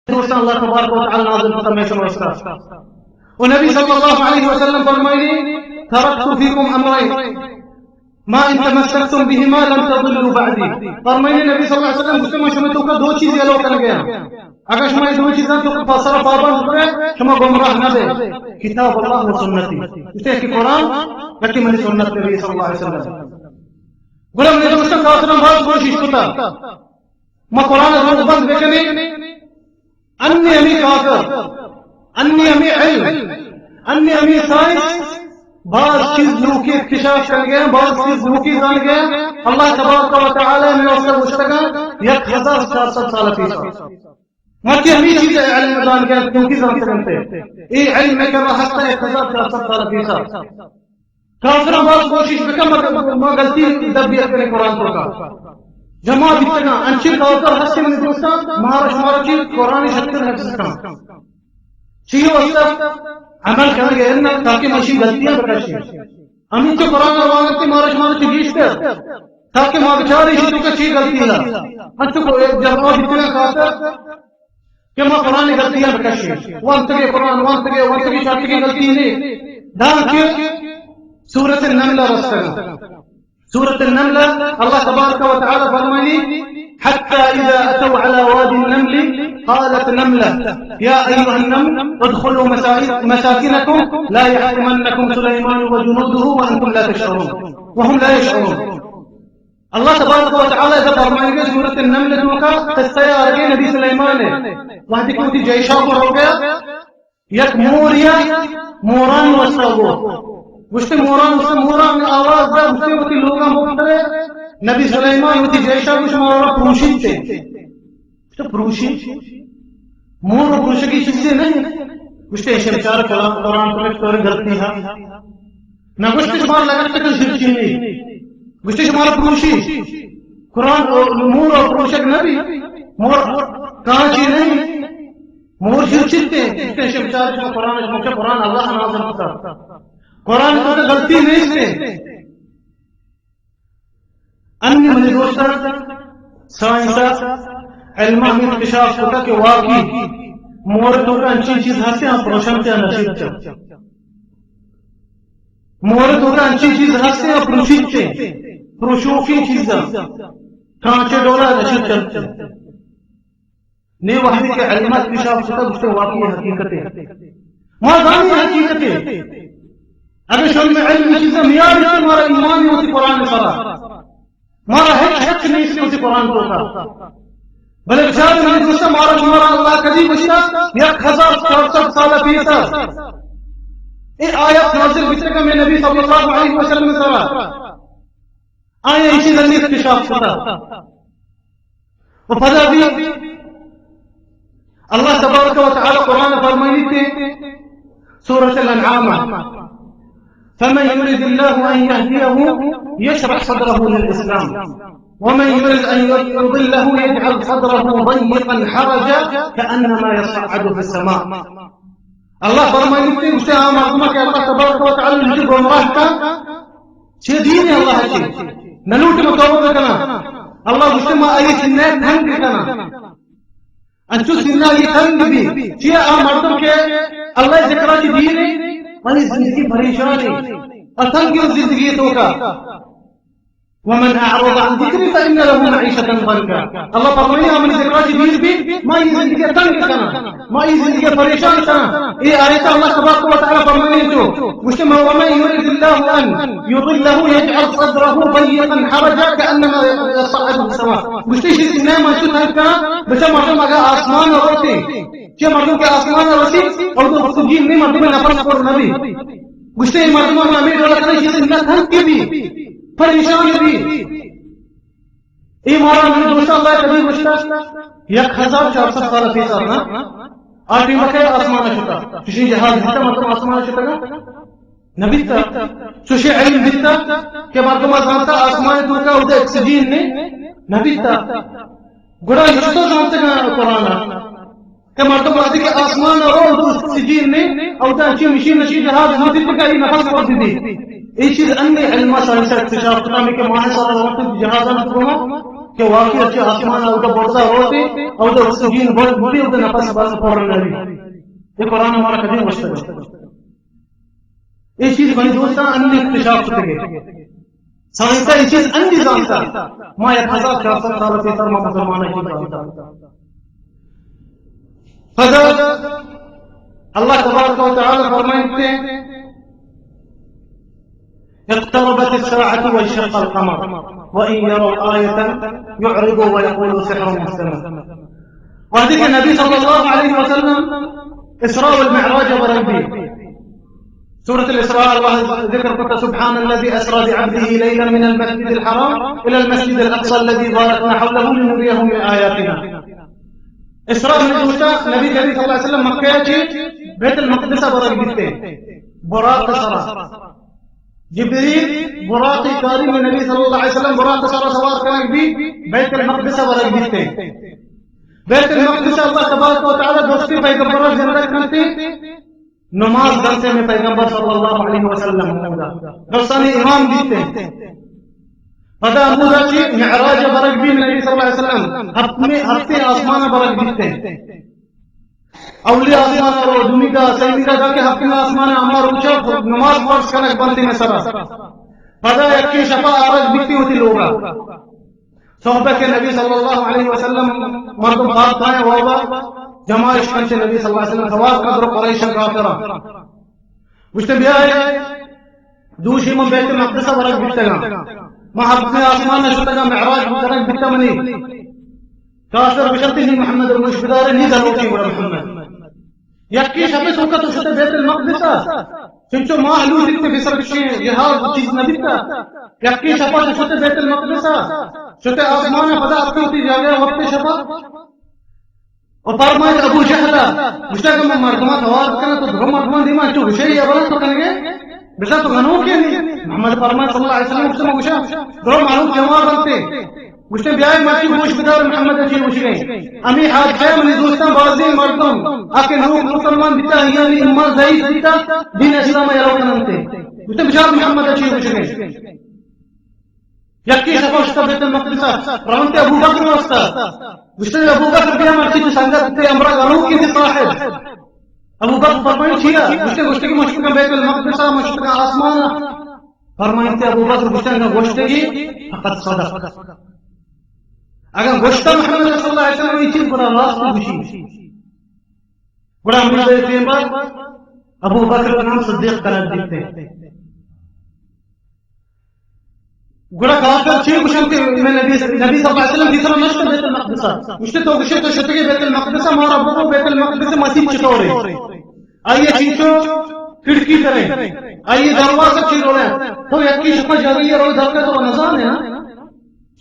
دوستاں، اللہ تبارک و تعالی نازل کتا مئے شمئے واسطہ۔ و نبی صلی اللہ علیہ وسلم فرمائنی: ترکت فیکم امرین ما ان تمسکتم بهما لم تضلوا بعدی۔ فرمائنی نبی صلی اللہ علیہ وسلم، گوشتے من شمئے توکا دو چیز یلو کنگا آں۔ اگر شما اے دو چیزاں توکا پاسرا پابند بے، شما گمراہ نہ بے۔ کتاب اللہ و سنتی۔ گوشتے کہ قرآن، یکی منی سنت نبی صلی اللہ علیہ وسلم۔ گڑا منی دوستاں، کافراں باز کوشش کتا ما قرآن روک بند بکنیں، انی ہمے کافر، انی ہمے علم، انی ہمے سائنس، باز چیز نوکی اکتشاف کنگا، باز چیز نوکی زانگا۔ اللہ تبارک و تعالی مئے واسطہ گوشتگا یک ہزار چار سد سال پیسا۔ مرچی ہمے چیز علم زانگا، نوکی زانتگنتے۔ اے علم مئے کرا ہستا یک ہزار چار سد سال پیسا۔ کافراں باز کوشش بکن، مگر ما غلطی در بیار کنیں قرآن توکا۔ جمع بیتگاں، انچیں کافر ہستیں منی دوستاں، مارا شمارا چی قرآن شتر حفظ کن۔ چی واسطہ عمل کنگا نہ، تاکہ ما اشی غلطیاں بکشیں۔ ہمینچو قرآن روانتے مارا شمارا چی گیشتر، تاکہ ما بچاریں اشی توکا چی غلطی ہے۔ انچو کو ایک جمع بیتگاں کافر، کہ ما قرآن غلطیاں بکشیں۔ وانتگے قرآن، وانتگے، وانتگے، چارتگے غلطی نے۔ دانکہ سورۃ النمل رستگا۔ سورۃ النمل، اللہ تبارک و تعالی فرمانی: حتی اذا اتوا علی وادی النمل قالت نملة یا ایها النمل ادخلوا مسا-، مساکنکم لا یحطمنکم سلیمان و جنوده و انتم لا تشعرون، وهم لا یشعرون۔ اللہ تبارک و تعالی ادا فرمائیگا سورۃ النمل توکا قصہ آرگے نبی سلیمان ہے۔ وہدے کہ وتی جیشا کو روگا، یک موریا مورانی واسطہ گو۔ گوشتے موران واسطہ، موران آواز دا، گوشتے وتی لوگا مخترے۔ نبی سلیمان وتی جیشا گوش مورا پروشیت تے۔ تو پروشی؟ مور و پروشگی چیزے نہیں۔ گوشتے ایشی بچار کلام قرآن تو ایک طور غلطی ہے۔ نہ گوشتے شمار لگت تک شرچی نہیں۔ گوشتے شمار پروشی۔ قرآن و مور و پروشگ نہ بی۔ مور کانچی نہیں۔ مور شرچی تے۔ گوشتے ایشی بچار شما قرآن، شما قرآن اللہ نازل کتا۔ قرآن تو غلطی نہیں تے۔ انی منی دوستاں، سائنس ء علم ء ہمے اکتشاف کتگ کہ واقعی مور ء توکا انچیں چیز ہستیں آ پروشنت ء نشیت۔ مور ء توکا انچیں چیز ہستیں آ پروشیت، پروشوکیں چیزاں، کانچے ڈولا نشیت۔ نی وہدے کہ علم ء اکتشاف کتگ، گوشتے واقعی حقیقتے۔ ما زانی حقیقتے۔ اگہ شما علم چیزا میاری تو مارا ایمان وتی قرآن سرا۔ مارا ہچ شک نیست وتی قرآن توکا۔ بلے بچار منی دوستاں، مارا شمارا اللہ کدی گوشتا؟ یک ہزار چار سد سال پیسا اے آیت نازل بیتگا مئے نبی صلی اللہ علیہ وسلم سرا۔ آیا ایشی زنی اکتشاف کتا۔ و پدا بھی اللہ تبارک و تعالی قرآن فرمائیتے، سورة الانعام، فمن يرد الله أن يهديه يشرح صدره للإسلام ومن يرد أن يضله يجعل صدره ضيقا حرجا كأنما يصعد في السماء۔ اللہ فرمائیتے، اسے آ مردمہ کہ اللہ تبارک و تعالی نے گمراہ کا، چہ دین اللہ چی نلوٹ متوب کنا۔ اللہ گوشتے ما آئی سینہ تنگ کنا۔ انچو سینہ آئی تنگ بی۔ چیا آ مردم کہ اللہ ذکرہ چی دین، منی زندگی پریشانی، اتنگ زندگی توکا۔ ومن اعرض عن ذکری فان له معیشة ضنکا۔ اللہ فرمائی، آ منی ذکرہ چی دیر بی، ما یہ زندگی تنگ کنا۔ ما ای زندگی پریشان کنا۔ اے آیت اللہ تبارک و تعالی فرمانے تو، گوشتے، ومن يرد الله أن يضله يجعل صدره ضيقا حرجا كأنما يصعد في السماء۔ گوشتے، شیطان نے من تو تنگ کنا، بچا مردم اگا آسمان روتے، چہ مردم کہ آسمان روتے، اور تو خود جی نہیں مردم نفس پر نبی۔ گوشتے، اے مردم ہمیں ڈولا کنا، شیطان نہ تنگ کے بھی، پریشان بھی۔ اے مارا منی دوست اللہ کبھی گوشتا، یک ہزار چار سد سال پیسر نا، آ ٹیم کے آسمان شتا۔ چوشیں جہاز بیتا، مردم آسمان شتا نا؟ نہ بیتا۔ چوشیں علم بیتا کہ مردم زانتا آسمان توکا اودا آکسیجن نے؟ نہ بیتا۔ گڑا ہچ تو زانتے نا قرآن۔ کہ مردم وہدے کہ آسمان ء رو، اودا آکسیجن نے، اودا انچیں مشین نشین جہاز نہ دیت کہ آئی نفس پر دی۔ اے چیز انی علم ء سائنس ء اکتشاف کتا، ہمیں کہ ماہ سال وقت جہازاں تو گما، کہ واقعی اچھے آسمان اودا برزا روتے، اودا اکسیجن بند بوتے، اودا نفس بند پر نبی۔ یہ قرآن ہمارا کدی مستقبل۔ یہ چیز بھائی دوستاں، ان اکتشاف کتے گئے۔ سائنس یہ چیز ان بھی جانتا۔ ما ایک ہزار چار سو سال سے سر ما مسلمان کی جانتا۔ فضا اللہ تبارک و تعالی فرمائتے ہیں، اقتربت الساعة وانشق القمر وإن يروا آية يعرضوا ويقولوا سحر مستمر۔ وهذه النبي صلى الله عليه وسلم إسراء والمعراج بربي۔ سورة الإسراء الله ذكر قلت سبحان الذي أسرى بعبده ليلا من المسجد الحرام إلى المسجد الأقصى الذي باركنا حوله لنريه من آياتنا۔ اسراء منی دوستا نبی کریم صلی اللہ علیہ وسلم مکہ چی بیت المقدس برگ بیتے، براق سرا۔ جبریل براق کاری میں نبی صلی اللہ علیہ وسلم براق سرا سوار کنگ بی، بیت المقدس برگ بیتے۔ بیت المقدس اللہ تبارک و تعالی دوستی پیغمبر زندہ کرتے۔ نماز دنتے میں پیغمبر صلی اللہ علیہ وسلم ہوگا۔ درسانی امام بیتے۔ پدا ہمودا چی معراج برگ بی نبی صلی اللہ علیہ وسلم۔ ہفتمی، ہفتی آسمان برگ بیتے۔ اولی آسمان رو، دومی دا، سیمی دا، دا کہ ہفتمی آسمان ہما روچا نماز فرض کنگ بنتے میں سرا۔ پدا یکی شپا آرگ بیتی ہوتی لوگا۔ صحبہ کہ نبی صلی اللہ علیہ وسلم مردم خواب کھائیں وابا جماعش کنچے نبی صلی اللہ علیہ وسلم سوال قدر قریشاں کافراں۔ گوشتے بیائے دوشی من بیت المقدس ورگ بیتگاں، من ہفتمی آسمان شتگاں، معراج کنگ بیتا منی۔ کافر گوشنتی نی محمد، گوش بدارے نی دروکی گڑا محمد۔ یکی شپے توکا تو شتے بیت المقدس ء، چنچو ماہ لوٹیت کہ بسر کشی جہاز چیز نہ بیتا۔ یکی شپا تو شتے بیت المقدس ء، شتے آسمان ء پدا اتکے وتی جاگہ ء وپتے شپا۔ و فرمائیت ابو جہل ء، گوشتا کہ من مردماں توار کناں تو درو مردماں دیما چو گوشے یا بلا تو کنگے، بزاں تو گنوکے نی۔ محمد فرمائیت صلی اللہ علیہ وسلم، گوشتا من گوشاں درو معلوم جواب انتے۔ گوشتے، بیائے مرچی گوش بدار محمد ء چی گوشگیں۔ ہمے حادثہ ء منی دوستاں بازیں مردم آ کہ نوک مسلمان بیتا، آیانی ایمان ضعیف بیتا، دین اسلام ء یلو کننتے۔ گوشتے، بچار محمد ء چی گوشگیں۔ یکی شپا شتا بیت المقدس ء، رونتے ابو بکر واسطہ۔ گوشتے، ابو بکر بیا مرچی تو سنگت تے امرا گنوکی تے صاحب۔ ابو بکر فرمائیت چیا؟ گوشتے، گوشتے کہ مشتگاں بیت المقدس ء، مشتگاں آسمان ء۔ فرمائیت ابو بکر گوشتن اگاں گوشتگی فقط صدق۔ اگاں گوشتا محمد صلی اللہ علیہ وسلم یہ چیز گڑا راست گوشی۔ گڑا ہمیں پیمبر ابو بکر نام صدیق قرار دیتے۔ گڑا کافر چی گوشن کہ میں نبی، نبی صلی اللہ علیہ وسلم دیتر نشت بیت المقدس۔ گوشتے تو گوشے تو شتگی بیت المقدس، مارا بگو بیت المقدس مسیح چطورے؟ آئی ء چنچو کھڑکی دریں، آئی ء دروازہ چی رولیں۔ تو یکی شپا جاگہی ء روئے درکے تو نزانے نا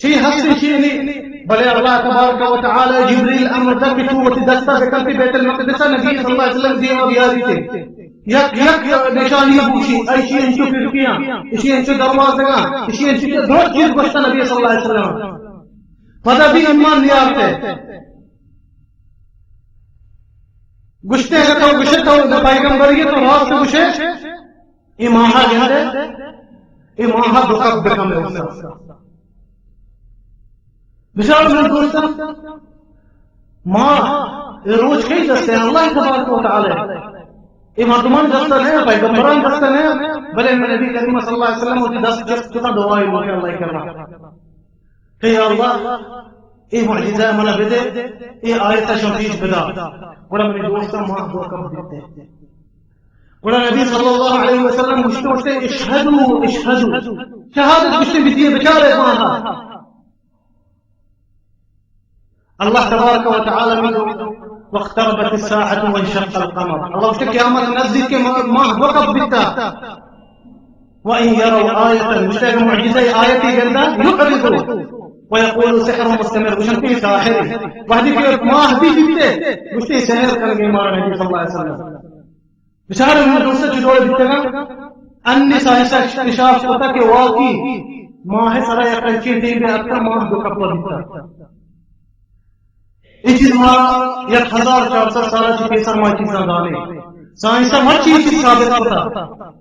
چی ہست چی نی۔ بلے اللہ تبارک و تعالی جبریل امر دا کہ تو وتی دستا بکن کہ بیت المقدس ء نبی صلی اللہ علیہ وسلم دیما بیاری تے۔ یک یک نشانی بوشی، ایشی انچو کھڑکیاں، ایشی انچو دروازگاں، ایشی انچو دو چیز گوشتا نبی صلی اللہ علیہ وسلم۔ پدا بھی ایمان نیارتے۔ گوشتے اگر تو گوشے تو پیغمبری تو راست گوشے، اے ماہا گندے، اے ماہا دو کپ بکم ہے۔ بچار من دوستاں، ماہ، اے روچ کئی دستے؟ اللہ تبارک و تعالی۔ اے مردمان دستا نہیں، پیغمبران دستا نہیں، بلے میں نبی کریم صلی اللہ علیہ وسلم وتی دست جست کتا دعائی مانگے اللہ کرا کہ یا اللہ، اے معجزہ منا بدے، اے آیت شان پیش بدا۔ گڑا منی دوستاں ماہ دو کپ دیتے۔ گڑا نبی صلی اللہ علیہ وسلم گوشتے، گوشتے، اشہدو، اشہدو۔ شہادت گوشتے بدیے بچارے ماہا۔ اللہ تبارک و تعالی من واقتربت الساعة وانشق القمر۔ اللہ گوشتے قیامت نزدیک کے، ماہ، ماہ دو کپ بیتا۔ وإن يروا آية، گوشتے اگر معجزہ آیتی گندا، يعرضوا ويقولوا سحر مستمر، گوشن کہ ساحر۔ وہدی کہ ماہ بھی بیتے، گوشتے سحر کر گئے مارا نبی صلی اللہ علیہ وسلم۔ بچار من دوست چطور بیتگا؟ انی سائنس اکتشاف کتا کہ واقعی ماہ سرا یک انچیں ٹیمے اتکا ماہ دو کپا بیتا۔ اے چیز ما یک ہزار چار سد سالا چہ پیسر ما چیزاں دانے۔ سائنس ہر چیز چیز ثابت کتا۔